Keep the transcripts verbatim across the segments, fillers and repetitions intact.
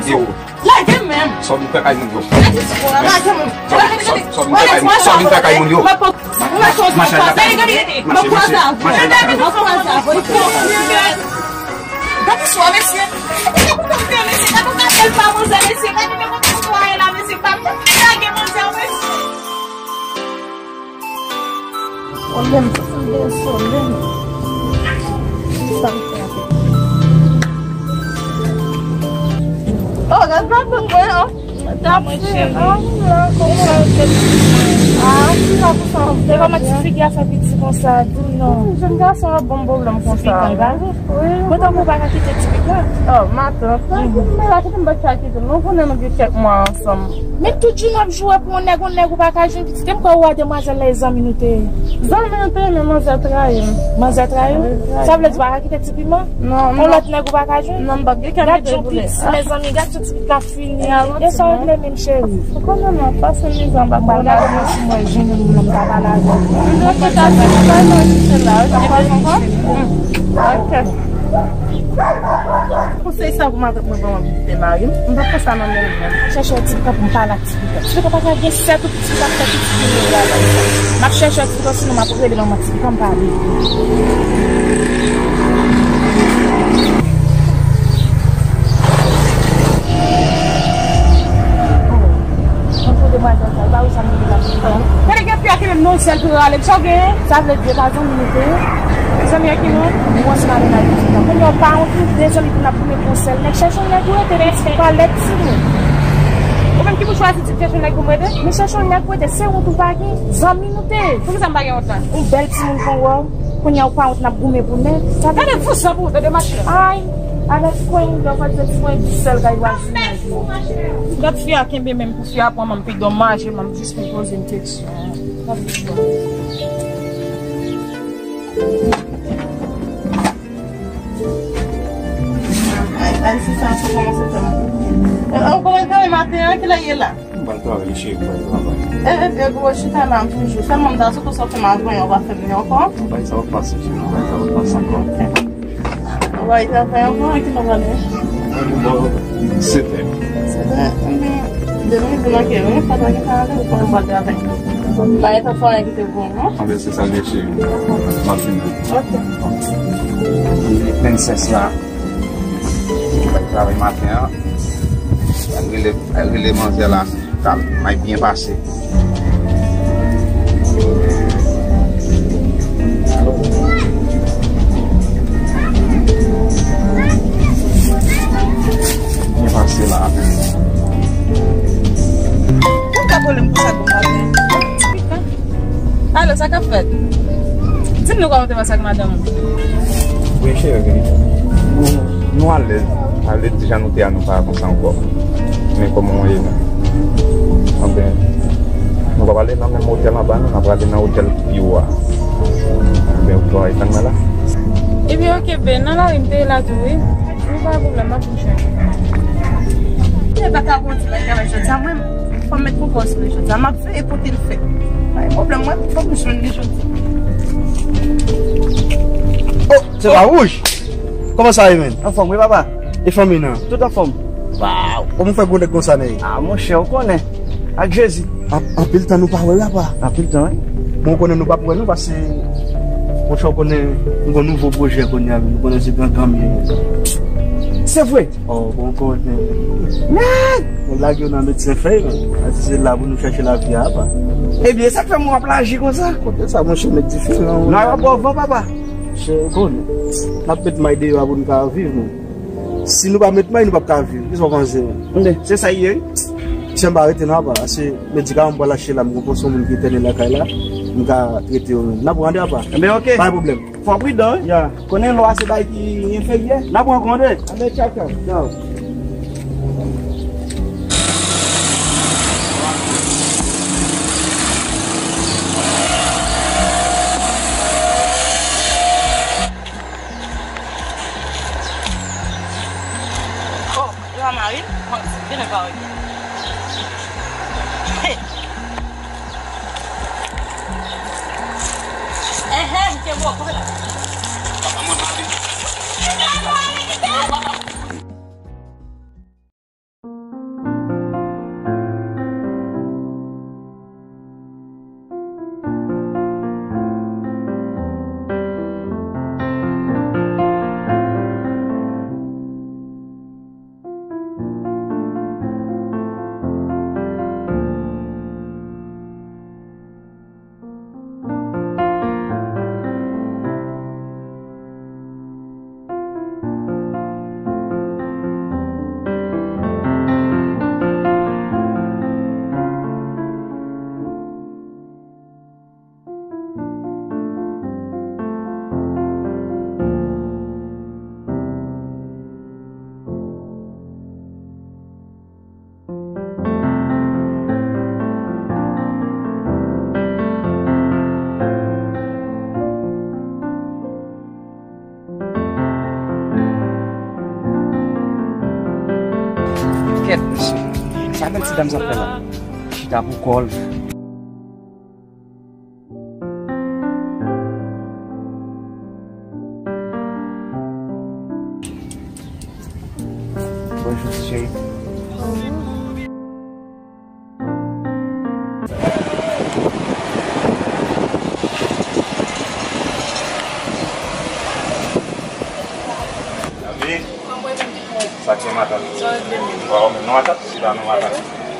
Lage m menm. Sò vin fè kay moun yo. Lage m. Sò vin fè kay moun yo. Mache, mache, mache. Gade swa, mesye. Gade pou konpè, mesye. Gade pou konpè, mesye. Gade manzè, mesye. Lage manzè, mesye. Olè m sou desole m. Sa m fè avèk. Oh, gad pa pou mwen, oh. Mwen cheri. Ah, m la konsa. Ah, m la konsa. Se kòman ti figi a fè piti konsa, di m non. Jèn gason ap ban m pwoblèm konsa. Ti pikan, ba? Wi. Mwen tankou ou pa ka kite ti pikan. Oh, matant, tranquille, men la kite m pa ka kite. Nou konnen nou gen kèk mwa ansanm. Men tout jou n ap joure pou yon nèg, yon nèg ou pa ka jwenn pitit. Te m kwè ou a demwazèl la e zanmi nou te ye. Zanmi nou te ye, men manzè trayi m. Manzè trayi w? Manzè trayi m. Sa vle di ou pa ka kite ti piman? Non, non. Yon lòt nèg ou pa ka jwenn? Non, m p ap gen kè m kite pou li. Gad yon piti, mezanmi, gad yon ti piti k ap fini. E sa w vle menm, cheri? Ou konnen non, pase mizè anba kò. Gade mwen si mwen jwenn yon moun m ta pale avè l. M dwe fè sa, se pa nan kite la, wi, sa pa ankò? Ok. Konsèy sa pou matant mwen ban mwen vizite mari m. M pa fè sa nan men l menm. Chèche yon ti pikan pou m pale ak ti pikan. Ti pikan pa ka gen sèt ou pitit ap fè pitit vini la. M ap chèche yon ti pikan, sinon m ap rele manman ti pikan m pale. Mwen pou demwazèl sa, ba ou sa m gen la pou fè. Gade gen fi a ki menm non sèl pou rale m. Sa w genyen? Sa vle di yo pa zanmi nou te ye? Zanmi ak ki moun? Mwen se pa menaj pitit la. Kounye a w pa wont ou de zanmi pou n ap goumen pou yon sèl nèg. Chèche yon nèg ou rete, men se pa lèd timoun. Ou menm ki pou chwazi ti chèche yon nèg pou m rete? Men chèche yon nèg ou rete, se wont ou pa gen. Zanmi nou te ye. Poukisa m pa gen wont la? Yon bèl timoun kon wè w. Kounye a w pa wont n ap goumen pou nèg. Sa vle di. Gade vouzan pou ou, tande mache. Ay, avèk ti kwen yon dò, fò di ti kwen di sèl kay vwazinaj yo. Gad fi a kenbe menm pou fi a pran manm pidon mache, manm jis pou poze m kesyon. Gad fi a. Ay, ay, si sa, sa kòmanse fè m. E, ou kòmanse travay maten an, kilè ye la? M pral travay, cheri, m pral travay. E, e, e, gwo chita la, m toujou. Sèlman m ta sot ou sòti m a vanyan, ou pa fè m li ankò. Bay sa w ap pase, cheri, bay sa w ap pase ankò. Ou pa travay ankò, ki lè w prale? Bò sèt è. Sèt è, enben, demen m te manke, wi, pa ta gen sa ale, ou pa travay. Bay sa fò envite pou mwen. Anben, se sa l ye, cheri. M ap vini. Ok. Prensès la. Bay travay maten an. Al rele, al rele manzè la. Kalm, may byen pase. Byen pase la. Ou ka pwoblèm pou sa pou maten. Alo, sa k ap fèt? Di m nou kòman w te pase ak madanm ou? Wi, cheri, nou, nou alèz. Alèz, deja nou te a, nou pa konsa ankò. Men kòman w ye menm? Anben, nou pa prale nan menm otèl anba, non, n a prale nan otèl ki pi wo a. Anben, ou pral tann mwen la? Ebyen, oke, ben, nan lari m te ye la tou, wi. Nou pa gen pwoblèm, m ap vin chèche. Mwen pa ka kondi nan travay jodi a, mwen, fò m met konpòz sou li jodi a. M ap veye kote l fèt. Pa gen pwoblèm, mwen, fò m jwenn li jodi a. Oh, se pa wouj? Kòman sa ye, menn? Anfòm, wi, papa? E fanmi nan? Tout anfòm. Waw, kòman w fè gwo nèg konsa, nèg? Ah, monchè, ou konnen. Ak Jezi. An-, anpil tan nou pa wè, papa. Anpil tan, wi. Bon, ou konnen nou p ap wè nou, paske, monchè, ou konnen, nou gon nouvo pwojè kounye a, nou konnen se gangan m ye. Se vre? Oh, bon, konnen. Nèg! Nou lage yo nan medsen fèy, men. Ase se la pou nou chèche lavi a, apa. Ebyen, sa k fè mwen ap laji konsa? Kote sa, monchè, nèg diferan, wi. Nou ap bò van, papa. Monchè, ou konnen. N ap met may deyò a pou nou ka viv, men. Si nou pa met may, nou p ap ka viv. Kisa w panse, men? Enben, se sa l ye, wi. Monchè, m pa rete non, apa. Ase medikaman m pral achte la, m gon pòsyon moun ki entène lakay la, m ka trete yo menm. N ap rande, apa. Enben, oke. Pa gen pwoblèm. Fò w pridan, wi. Ya. Konnen lò a se bagay ki enferyè. N ap rankontre. Anben, tchaw, tchaw. Tchaw. Oh, e pa mari m? Mwen, vin avè mwen. Enhen, m te bò, kòman la? Papa, mwen pa vin. Sa m sa fè la? Chita pou kò l. Bonjou, ti cheri. Sa k gen matant? Sa w regle menm? Waw, men non, matant, chita non, matant.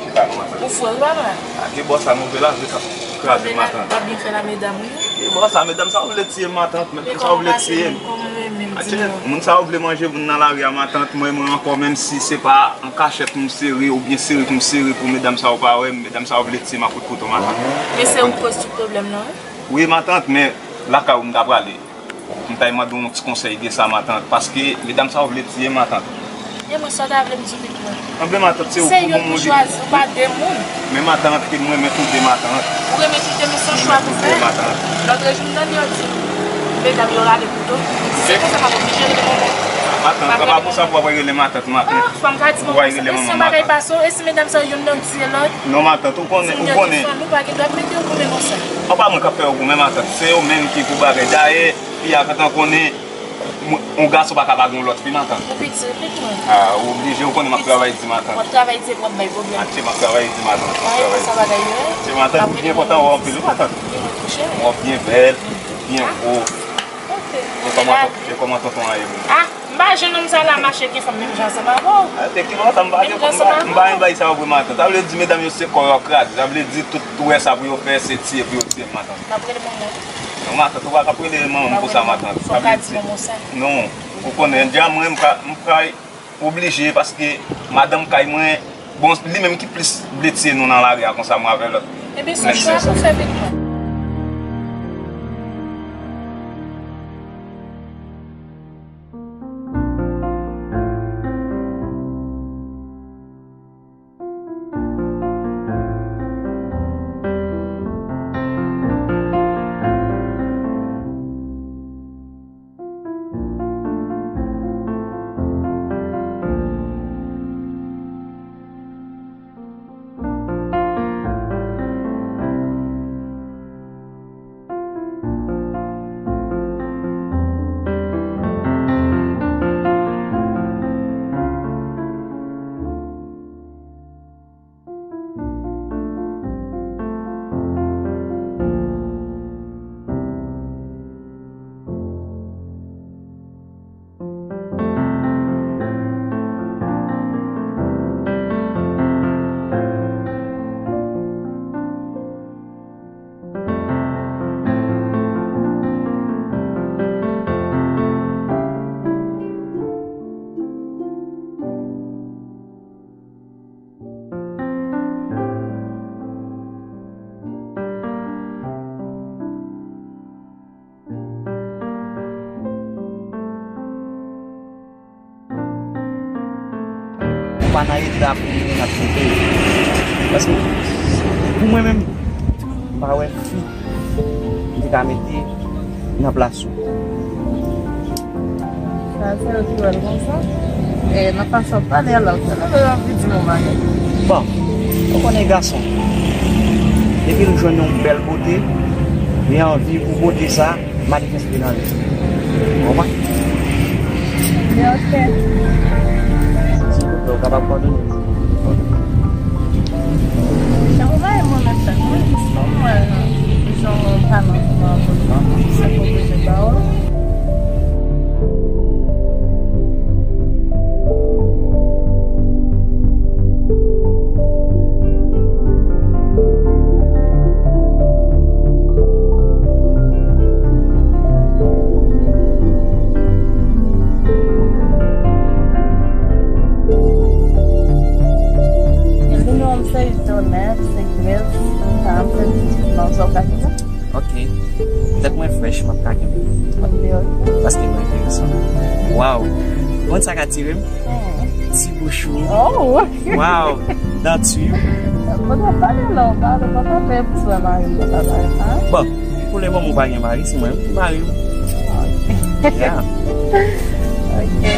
Chita non, matant. Ou fou, wi, papa? A, ki bò sa move la, vre k ap kraze matant. W ap byen fè la, medam, wi. Ki bò sa, medam sa yo vle tiye m, matant, men sa yo vle tiye m. Kòman w pase menm? Kòman w ye menm? Di m non. Moun sa yo vle manje moun nan lari a, matant, mwen, mwen ankò, menm si se pa an kachèt pou m sere, oubyen sere pou m sere pou medam sa yo pa wè m, medam sa yo vle tiye m ak kout kouto, matant. Men se ou k koz tout pwoblèm nan, wi. Wi, matant, men lakay ou m ta prale. M ta mande w yon ti konsèy de sa, matant, paske medam sa yo vle tiye m, matant. E mwen, sa w ta vle m di w, pitit mwen? Anben, matant, se ou ki bon moun. Se youn ki chwazi, ou pa de moun. Men matant, ke m renmen tou de, matant. Ou renmen tou de, men se yon chwa pou fè. Lòt jou m tande yo di medam yo rale kouto. Si se konsa, m ap oblije rele manman. Matant, se pa pou sa pou w ap rele matant, matant. Ah, fò m ka di manman sa. E si yon bagay pase w, e si medam sa yo youn nan tiye lòt? Non, matant, ou konnen, ou konnen. Si m di fanmi, ou pa gen dwa mete yo goumen konsa. An pa mwen k ap fè yo goumen, matant. Se yo menm ki pou bagay. Dayè, fi a gentan konnen, yon gason pa ka pa gen yon lòt fi, matant. Ou piti, repete mwen. Ah, ou oblije, ou konnen m ap travay di, matant. W ap travay di, w ap bay pwoblèm. Atye, m ap travay di, matant. M ap travay di. Atye, matant, m byen kontan wè w anpil, wi, matant. Ou byen bèl, byen gwo. E kòman tonton an ye menm? Ah, m pa jwenn nonm sa la mache gen fanm menm jan ansanm avè w. Ah, efektivman, sa m pa gen fanm, m pa, m pa gen bagay sa yo vre, matant. Sa vle di medam yo se kò yo ap kraze. Sa vle di tout, tout wè sa pou yo fè, se tiye pou yo tiye m, matant. M ap rele manman. Non, matant, ou pa ka ap rele manman m konsa, matant. Fò w ka di manman w sa. Non, ou konnen, dja mwen, m ka, m ka oblije, paske madanm kay mwen, bon, li menm ki plis vle tiye nou nan lari a konsa, mwen avè lòt. Ebyen, se yon chwa pou fè, pitit mwen. Ou pa nan eta pou moun ap koute. Paske, pou mwen menm, m pa wè fi m te ka mete nan plas ou. Sa se yo ki wè l konsa. E nan fason w pale a la, ou te leve anvi di m yon bagay. Bon, ou konnen gason, depi l jwenn yon bèl bote, li anvi pou bote sa manifeste nan li. Ou konprann? Ebyen, oke. Si w vle, ou kapab padone. Jan w rayi mwen menm, fè mwen, jan w wè jan w pa nan fòm, sa k oblije ba w. Nimewo m se oit nèf senk nèf karannsenk dizuit. Non, sa w ka di la? Ok. Tèt mwen frèch, m ap ka kenbe. Ok, ok. Paske nou enteresan. Waw. Ou konn sa k atire m? Hmm. Ti bouch ou. Oh! Waw. Denti w. Mwen pa pale la, w pale, mwen pa pale pou sa, mari m, mwen pa pale, hein? Bon, pou le moman, ou pa gen mari, se mwen ki mari w. Ok. Yeah. Ok.